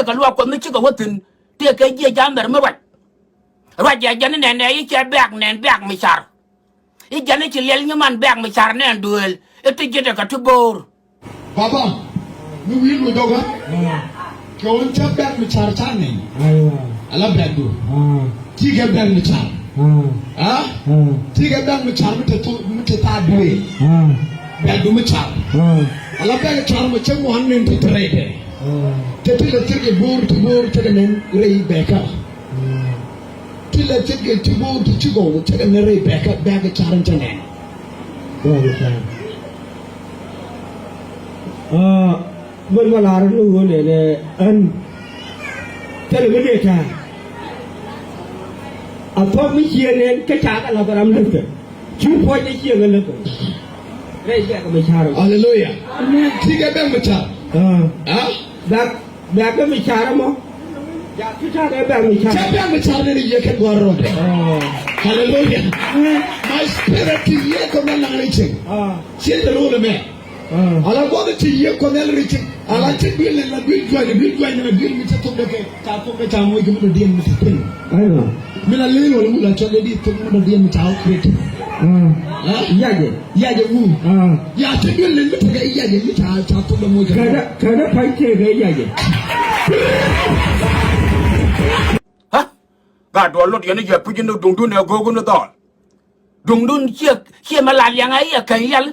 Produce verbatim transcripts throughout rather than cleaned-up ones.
kɛ luaak Kuɔth mi cikɛ wä thi̱n. Tëëkɛ jiɛc a mɛr mi ruac. Ruac ɛ jɛn nɛn ɛ i̱ cɛ bɛ̈ɛ̈k nɛn bɛ̈ɛ̈k mi car. I̱ jɛn i̱ ci liɛl nyiman bɛ̈ɛ̈k mi car nɛn duëël i̱ ti ji̱tɛ kɛ ti bo̱o̱r. Baba, mi wi̱i̱ luɔc ɣä. Kɛ ɣöö cä bɛ̈ɛ̈k mi car ca nɛn. Ala bɛ̈ɛ̈kdu. Cikɛ bɛ̈ɛ̈k mi car. A? Cikɛ bɛ̈ɛ̈k mi car mi te tho-, mi te thaak duëël. Bɛ̈ɛ̈kdu mi car. Ala bɛ̈ɛ̈k car mɔ cä ŋuan nɛn ti te rɛydɛ. Te ti lɛ thirkɛ bo̱o̱r ti bo̱o̱r cä kɛ nɛn rɛy bɛ̈ɛ̈kä. Ti lɛ thit kɛ ti bo̱o̱r ti ci gɔw cɛ kɛ ni rɛy bɛ̈ɛ̈kä bɛ̈ɛ̈kä car in cɛ nɛn. Bɛ̈ɛ̈kä car. Aa, bär bä lar ni ɣöö nɛnɛ ɣän thilɛ mi dee ta̱a̱. A thuɔ̱k mi ciëë nɛn kä ca kɛ la̱th ram läthkɛ. Cu puɔ̱ny ni ciëë kɛ läthkɛ. Rɛy bɛ̈ɛ̈kä mi car. Aleluya. Amen. Ti kɛ bɛ̈ɛ̈k mi car. Aa. Aa? Bɛ̈ɛ̈k Bɛ̈ɛ̈k mi car ɛmɔ. Cɛ bɛ̈ɛ̈k mi car ni ni yiëë kɛn gua̱a̱r rɔɔdɛ. Haleluya. My spirit ti yiëë kɔn mɛ naŋ ni cieŋ. Cieŋ te ro̱o̱l ɛmɛ. Ala gua̱a̱th ti yiëë kɔn ɛl ri cieŋ. Ala ti duël ni la duël juac ni duël juac ni la duël mi cɛ thok dɛ kɛ. Ca thok dɛ ca moc kɛ mi dɔ̱diɛn mi te piny. Mi la lëël wala wul a cɔl dee di thok mi dɔ̱diɛn mi ca wä kuet. Yacɛ. Yacɛ wu. Ya ti duel ni mi tekɛ yacɛ mi ca ca thok dee moc. Kɛdɛ kɛdɛ pa̱ny tekɛ yacɛ. Gat duɔl lot yɛn i̱ yɛ puc in duŋdun ɛ go̱o̱k in dhɔl. Duŋdun ciɛ ciɛ mɛ la liɛŋ a i̱ ɛ kɛny yɛl.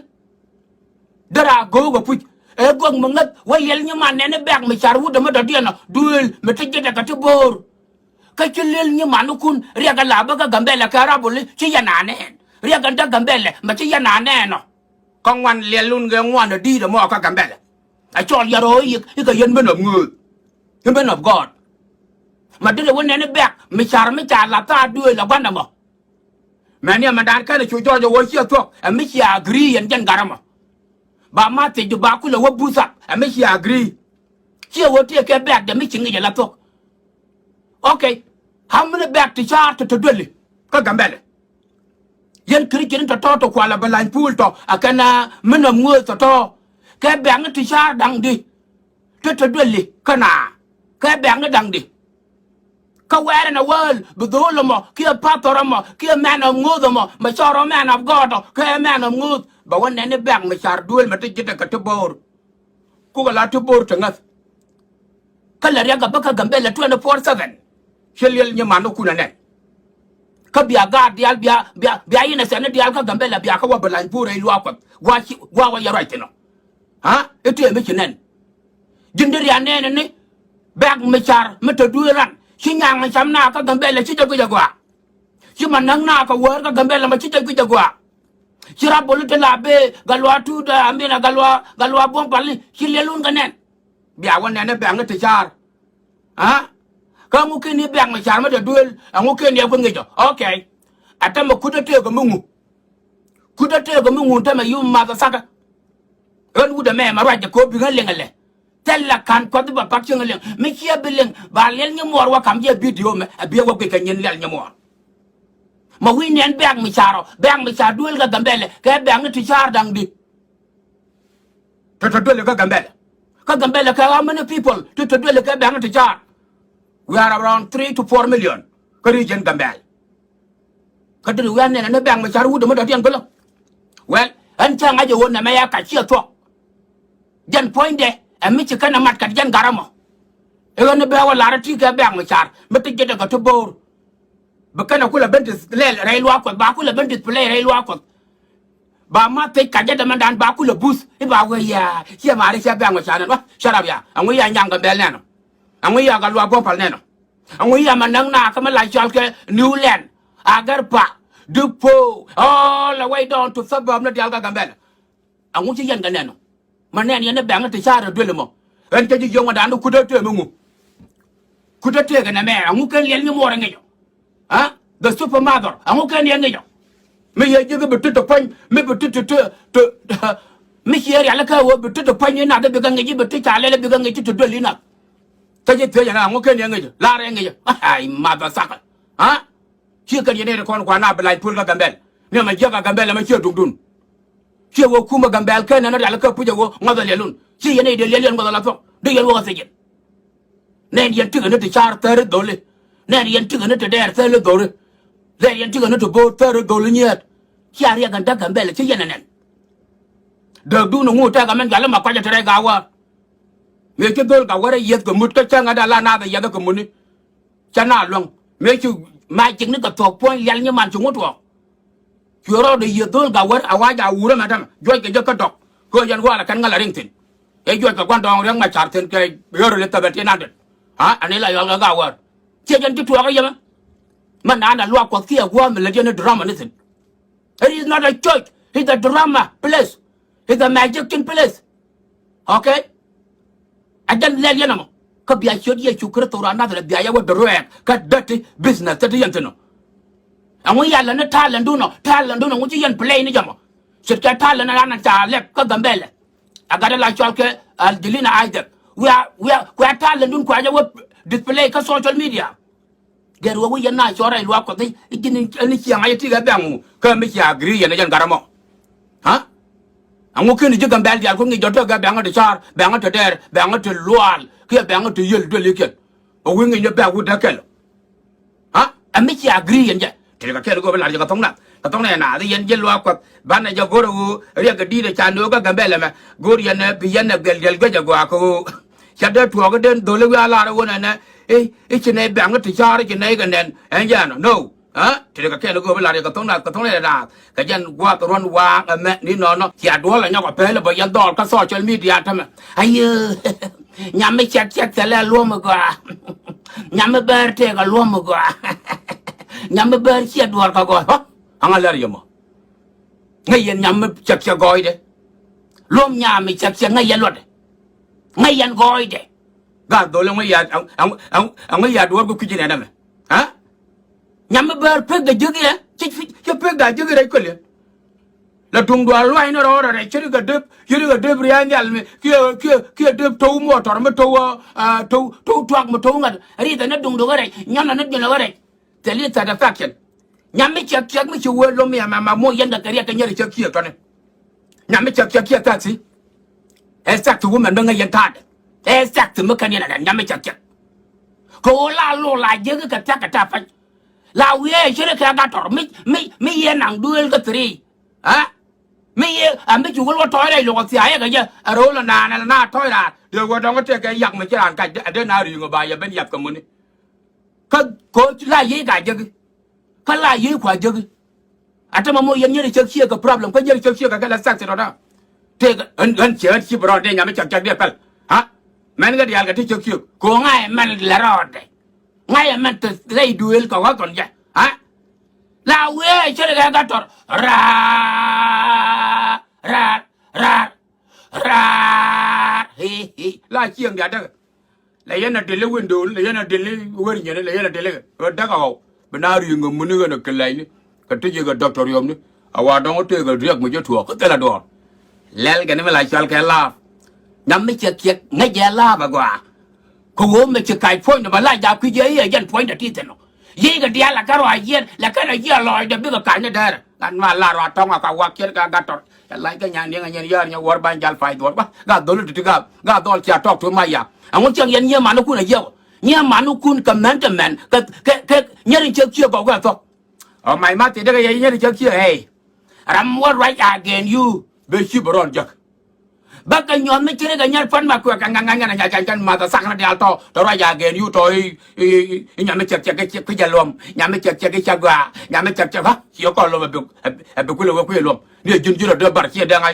Dera go̱o̱k a puc ɛ gök mi ŋäth wä liɛl nyiman nɛn i̱ bɛ̈ɛ̈k mi car wut ɛmɛ dɔ̱diɛn ɔ duëël mi ti ji̱t ɛ kɛ ti bo̱o̱r. Kä ci liɛl nyimanikun riɛk ɛ la bä kä Gambɛlɛ kɛ rabul i̱ ci yɛn a nɛɛn riɛk ɛn te Gambɛlɛ mɛ ci yɛn a nɛɛn ɔ. Kä ŋuan liɛlun kɛ ŋuan ɛ di̱i̱t ɛmɔ kä Gambɛlɛ. Ɛ cɔl yɛ rɔ̱ i̱ i̱ kɛ yɛn ben ɔ ŋööth. I̱ ben ɔ gɔɔt. Mɛ dee wä nɛn i̱ bɛ̈ɛ̈k mi car mi ca la thaak duëël ɛ gua̱n ɛmɔ. Mɛn ni ɛmɛ daan kɛn ɛ cu jɔɔc ɛ ɣöö ciɛ thuɔ̱k ɛ mi cia agree yɛn jɛn gat ɛmɔ. Ba ma thiecdu ba kulɛ wä buth ap ɛ mi cia agree. Ciɛ ɣöö tëëkɛ bɛ̈ɛ̈kdɛ mi ci ŋi̱c ɛ la thuɔ̱k. Okay. How many bɛ̈ɛ̈k ti ca̱a̱r ti te duëli kä Gambɛlɛ? Yɛn Christian tɔ̱tɔ̱ ti kualɛ bɛ lany puul tɔ ɛ kɛn a min ɔ ŋööth tɔ̱tɔ̱. Kɛ bɛ̈ɛ̈k ni ti ca̱a̱r da̱ŋ di ti te duëli kä na kɛ bɛ̈ɛ̈k ni da̱ŋ di. Kä wɛɛr ɛn a wäl bi dho̱o̱l ɛmɔ kiɛ pathɔr ɛmɔ kiɛ mɛn ɔ ŋo̱o̱th ɛmɔ mɛ cɔr ɔ mɛn ɔ gɔɔt ɔ kɛ mɛn ɔ ŋo̱o̱th bɛ wä nɛn i̱ bɛ̈ɛ̈k mi car duëël mɛ ti ji̱t ɛ kɛ ti bo̱o̱r. Kukɛ la ti bo̱o̱r ti ŋäth. Kä lɛ riɛk a bä kä Gambɛlɛ twenty four seven. Ci liɛl nyiman ni kun ɛ nɛn. Kä bia gaat diaal bia bia bia innocent ni diaal kä Gambɛlɛ bia kä wä bi lany puur rɛy luaak Kuɔth gua ci gua wä yɛ ruac thi̱n ɔ. Aa i̱ tëë mi ci nɛn. Ji̱n di rian nɛɛni ni bɛ̈ɛ̈k mi car mi te duëël ran ci nyaŋ cam na kä Gambɛlɛ ci jɛ guic a gɔaa. Ci ma näk na kɛ wäär kä Gambɛlɛ mɛ ci jɛ guic a gɔaa. Ci rabul ti la bee Gatluak Tut, I mean, Gatluak Gatluak Buɔ̱m Pali ci liɛlun kɛ nɛn. Bia wä nɛn i̱ bɛ̈ɛ̈k ni ti ca̱a̱r. Aa kä ɛŋu ken i̱ bɛ̈ɛ̈k mi car mi te duëël ɛŋu ken i̱ ɛ kui̱ ŋi̱c ɔ. Okay. Ɛ tɛmɛ kut ɛ tëëk ɛ mi ŋu. Kut ɛ tëëk ɛ mi ŋu tɛmɛ yum math ɛ thakä. Ɣän wut ɛmɛ mɛ ruac jɛ ko̱o̱p bi ɣän liŋ ɛlɛ. Thilɛ ka̱n Kuɔth i̱ bɛ pak cieŋ ɛ liŋ mi ciɛ bi liŋ ba liɛl nyimuɔɔr wä ka̱m jɛ bidio mɛ ɛ biɛ wä guic kɛ nyin liɛl nyimuɔɔr. Mɛ wi̱i̱ nɛn bɛ̈ɛ̈k mi car ɔ bɛ̈ɛ̈k mi car duëël kä Gambɛlɛ kɛ bɛ̈ɛ̈k ni ti ca̱a̱r da̱ŋ di. Ti te duëli kä Gambɛlɛ. Kä Gambɛlɛ kɛ how many people ti te duëli kɛ bɛ̈ɛ̈k ni ti ca̱a̱r? We are around three to four million kä region Gambɛlɛ. Kä deri wi̱i̱ anɛn ɛn ɛ bɛ̈ɛ̈k mi car wut ɛmɛ dɔ̱diɛn bä lä. Well, ɛn cä ŋa̱c ɛ ɣöö nɛmɛ ya kac ciɛ thuɔ̱k. Jɛn puɔ̱nydɛ ɛ mi ci kɛn ɛ mat kɛt jɛn gat ɛmɔ. Ɛ ɣän ɛ bɛ wä lar ɛ ti kɛ bɛ̈ɛ̈k mi car mi ti ji̱t ɛ kɛ ti bo̱o̱r. Bi kɛn ɛ kulɛ ben display rɛy luaak Kuɔth ba kulɛ ben display rɛy luaak Kuɔth. Ba ma thiec kacä dämandan ba kulɛ buth i̱ ba wee yɛ ciɛ maari ciɛ bɛ̈ɛ̈k mi car nɛn wä cä rap ya ɛŋu ya nyaŋ kɛ bɛl nɛn ɔ. Ɛŋu ya Gatluak Buɔ̱m Pal nɛn ɔ. Ɛŋu ya ma näk na kä mi la cɔl kɛ New Land a gɛr pa dik po all the way down to suburb ni diaal kä Gambɛlɛ. Ɛŋu ci yɛn kɛ nɛn ɔ. Ma nɛn yɛn ni bɛ̈ŋ ti ca̱a̱r ɛ duël ɛmɔ. Ɣän cä ji̱ jiöŋ ɛ da̱a̱n ni kut ɛ tëë mi ŋu. Kut ɛ tëëk ɛn ɛmɛ ɛŋu ken liɛl nyimuɔɔr ɛ ŋic ɔ. Aa the super mother ɛŋu ken yɛ ŋic ɔ. Mi yɛ ji̱ ki bi ti ti puɔ̱ny mi bi ti ti ti ti mi ciɛ rial kä ɣöö bi ti ti puɔ̱ny inath bi kɛ ŋic i̱ bi ti ca lɛl bi kɛ ŋic ti ti duël inath. Kä ji̱ thiec ɛn ɛŋu ken yɛ ŋic ɔ lar ɛ ŋic ɔ. Ai mother sucker. Aa ci kɛn yɛn ɛ ri kɔn kuan a bi lac puɔl kä Gambɛl. Ni ɛmɛ jiäk a Gambɛl ɛmɛ ciɛ duŋdun. Ciɛ wä kumä Gambɛl ken ɛn rial kä puc ɛ wä ŋɔth ɛ liɛlun ci yɛn ɛ dee liɛl yɛn ŋɔth ɛ la thuɔ̱k dee yɛn wä kä thiec yɛn. Nɛn yɛn tikɛ ni ti car thäri dholi. Nɛn yɛn tikɛ ni ti dɛɛr thäri dholi. Nɛn yɛn tikɛ ni ti bo̱o̱r thäri dholi nyiet. Cia riɛk ɛn däk Gambɛlɛ ci yɛn ɛnɛn. Dääkdun ŋu tɛk ɛmɛn jɔal ma kɔc ɛ ti rɛy Gawär. Mëë ci dhol Gawär ɛ yieth kɛ mut kä cäŋ ɛ dee la naath ɛ yieth kɛ muni. Cä na luäŋ mëë ci magic ni kɛ thuɔ̱k puɔ̱ny lial nyiman ci ŋut tuɔɔk. Cuɛ rɔɔdɛ yieth dhol Gawär a wac a wurä mɛ tämɛ juɔc kɛ jɛ kä dɔk. Kɛ yɛn walɛ kɛn ŋäl a riŋ thi̱n. Ɛ juɔc kɛ gua̱n dɔɔŋ riäŋ ma car thi̱n kɛ early seventeen hundred. Ha ani la yɔl kɛ Gawär. Ciɛ jɛn ci tuɔɔk ɛ yɛmɛ. Mɛ naan a luak Kuɔth kiɛ gua̱a̱th mi lät yɛn i̱ drama ni thi̱n. It is not a church. It's a drama place. It's a magician place. Okay? A jɛn lɛl yɛn ɛmɔ kä bia ciöt Yecu Kritho raan Nadhɛrɛth bia yɛ wä dɛ ruɛɛk kä dirty business te ti yɛn thi̱n ɔ. Ɛŋu yalɛ ni talent dun ɔ, talent dun ɛŋu ci yɛn play ni jɛ mɔ. Ce̱tkɛ talent ran ca lɛp kä Gambɛlɛ. A gat ɛ la cɔl kɛ Angelina Isaac. Wia wia kua talent dun kua jɛ wä display kä social media. Gɛr wä wi̱c yɛn na cɔr rɛy luaak Kuɔth i̱ ji̱n ni ciɛŋ a yɛ tikɛ bɛ̈ŋ kä mi cia agree yɛn ɛ jɛn gat ɛmɔ. Ha? Ɛŋu ken ji̱ Gambɛl diaal ku ŋi̱c jɔt tekɛ bɛ̈ŋ ti car bɛ̈ŋ ti dɛɛr bɛ̈ŋ ti luaal kiɛ bɛ̈ŋ ti yiël duëlikiɛn. Ɛ wi̱c ŋi̱c ni bɛ̈k wi̱c däk kɛl. Ha? Ɛ mi cia agree yɛn jɛ. Tekɛ kɛl go̱o̱p lar jɛ kɛ tho̱ŋ nath kɛ tho̱ŋ nɛ naath yɛn ji̱ luaak Kuɔth banɛ jɛ go̱r ɛ ɣöö riɛk kɛ di̱i̱t ɛ ca nöök kä Gambɛl ɛmɛ. Go̱o̱r yɛn ɛ bi yɛn ɛ gɛl diɛl guecɛ gɔaa kɛ ɣöö ca dee tuɔɔk den dholi wiaa lar ɛ ɣöö nɛnɛ i̱ i̱ ci nɛy bɛ̈ŋ i̱ ti ca̱r i̱ ci nɛy kɛ nɛn ɛn jɛ ɛnɔ no. Ɛ ti ri kɛ kɛn i̱ go̱o̱p i̱ lar i̱ kɛ tho̱ŋ nath kɛ tho̱ŋ nath ɛ naath kɛ jɛn gua̱a̱th ruɔ̱n waaŋ ɛmɛ ni nɔnɔ cia duɔ̱ɔ̱l ɛ nyɔk ɛ pɛl ɛ bä yɛn dhɔɔl kä social media tämɛ. Ayee nyam mi cɛk cɛk thilɛ luɔ̱m i̱ gɔaa. Nyam mi bäär tëëk ɛ luɔ̱m i̱ gɔaa. Nyam mi bäär ciɛ duɔ̱ɔ̱r kɛ gɔɔy. Hɔ aŋa lär yɛ mɔ. Ŋäc yɛn nyam mi cɛk cɛk gɔɔydɛ. Luɔ̱m nyam mi cɛk cɛk ŋäc yɛn luɔtdɛ. Ŋäc yɛn gɔɔydɛ. Gat dhol ɛŋu ya ɛŋu ya duɔ̱ɔ̱r kä kui̱ci nɛn ɛmɛ. Ha? Nyam mi bäär pek dɛ jiäk yɛ ci ci pek da jiäk rɛc köliɛn. La duŋ dual luac ni rɔɔdɛ rɛc ci ri kɛ dep ci ri kɛ dep ria̱a̱c nhial mi kiɛ kiɛ kiɛ dep to̱w muɔtɔr mi to̱w to̱w to̱w tuak mi to̱w ŋa̱t. Ri̱th ɛn ni duŋ dukä rɛc nyɔn ɛn ni duŋ dukä rɛc. Thil i̱ satisfaction. Nyam mi ciɛk ciɛk mi ci wee lom mi ɛmɛ ma muɔc yɛn kɛ kɛ riɛk kɛ nyɛr i̱ cäk ciëëk tɔni. Nyam mi ciɛk ciɛk ciɛ thaksi. Ɛ thaksi wumɛn mi ŋäc yɛn ta̱a̱dɛ. Ɛ thaksi mi kɛn yɛn ɛ rɛn nyam mi ciɛk ciɛk. Kɛ ɣöö la lo̱o̱ la jiäk kɛ thia̱k kɛ ta̱a̱ pa̱ny. La wiee ɛ ceri kɛ gatɔr mi mi mi yɛn naŋ duëël kä thiri. Ɛ mi yɛ ɛ mi ci wä luɔ tɔ̱ɔ̱c rɛy luɔk ɛ thia̱a̱ yɛ kɛ jɛ ɛ ro̱o̱l ɛ naan ɛ la na tɔ̱ɔ̱c raan dee wä dɔ̱ŋ ɛ tɛk kɛ yak mi ci raan kac ɛ dee na ri̱i̱ŋ ɛ ba yɛ ben yap kɛ muni. Kä ko̱ la yiey ka jiäki. Kä la yiey kua jiäki. A tämɛ moc yɛn nyɛri cäk ciëëk kɛ problem kä nyɛri cäk ciëëk kɛ kɛ la thaksi rɔ̱dä. Tëëk ɣän ɣän ciɛ ɣän ci bi rɔɔd dee nyam mi cäk cäk dee pɛl. Ha? Mɛn kɛ diaal kɛ ti cäk ciëëk kɛ ɣöö ŋa̱cɛ mɛn lɛ rɔɔdɛ. Ŋa̱cɛ mɛn te rɛy duëël kɛ ɣɔ̱th kɔn jɛ. Ha? La wee cä ri kɛ gatɔr raar raar raar raar. Hii hii la cieŋ diaal däkɛ. Lɛ yɛn a deli windol lɛ yɛn a deli wär nyɛn lɛ yɛn a deli kɛ ɣöö däk a ɣɔw. Bi na ri̱i̱ŋ ɛ muni ɣän a kɛlɛcni kɛ ti ji̱ kɛ dɔktɔr yɔmni. A wa dɔ̱ŋ tëëk a riɛk mi jɛ tuɔɔk kä thilɛ duɔ̱ɔ̱r. Lɛl kɛn mi la cɔal kɛ laap. Nyam mi ciɛk ciɛk ŋäc jɛ laap a gɔaa. Kɛ ɣöö mi ci kac puɔ̱ny ni bä lac jaak kui̱c jɛ i̱ ɛ jɛn puɔ̱nydɛ ti thi̱n ɔ. Yiëë kɛ diaal a kärɔa yiɛn lɛ kɛn a yiëë a lɔɔcdɛ bikɛ kac ni däärä. Gat ma lar wa tɔ̱ŋ a ka wak ciɛt ka gat tɔr. Cɛ lac kä nyan niɛŋ a nyɛn yäär nyɛ wuɔr bany jal pay dhuɔr ba gat dhol ti ti gap gat dhɔl cia tɔk tuɔt ma yak. Ɛŋu cieŋ yɛn nyiee manikun a yiɛk ɔ nyiee manikun kɛ mɛn kɛ mɛn kɛ kɛ kɛ nyɛr in ciek ciek gɔw kɛ thɔk. Ɔ mac ma thiecdä kɛ yɛ nyɛr in ciek ciek ɛ. Ram wä ruac a gɛn yu ben ci bɛ rɔn jek. Bä kɛ nyuɔ̱th mi ci ri kɛ nyɛr puɔ̱t ma kuɛ kɛ ŋa̱ŋ ŋa̱ŋ ŋa̱ŋ nya can can math a thak ni diaal tɔ tɔ ruac a gɛn yu tɔ i̱ i̱ i̱ nyam mi cɛk cɛk i̱ ci kui̱c a luɔm nyam mi cɛk cɛk i̱ ca gɔaa nyam mi cɛk cɛk ha ci kɔn luɔm a bi a bi kuilɛ wee kui̱ a luɔm ni a ji̱n ji̱n a dee bar ci a dee ŋa̱c.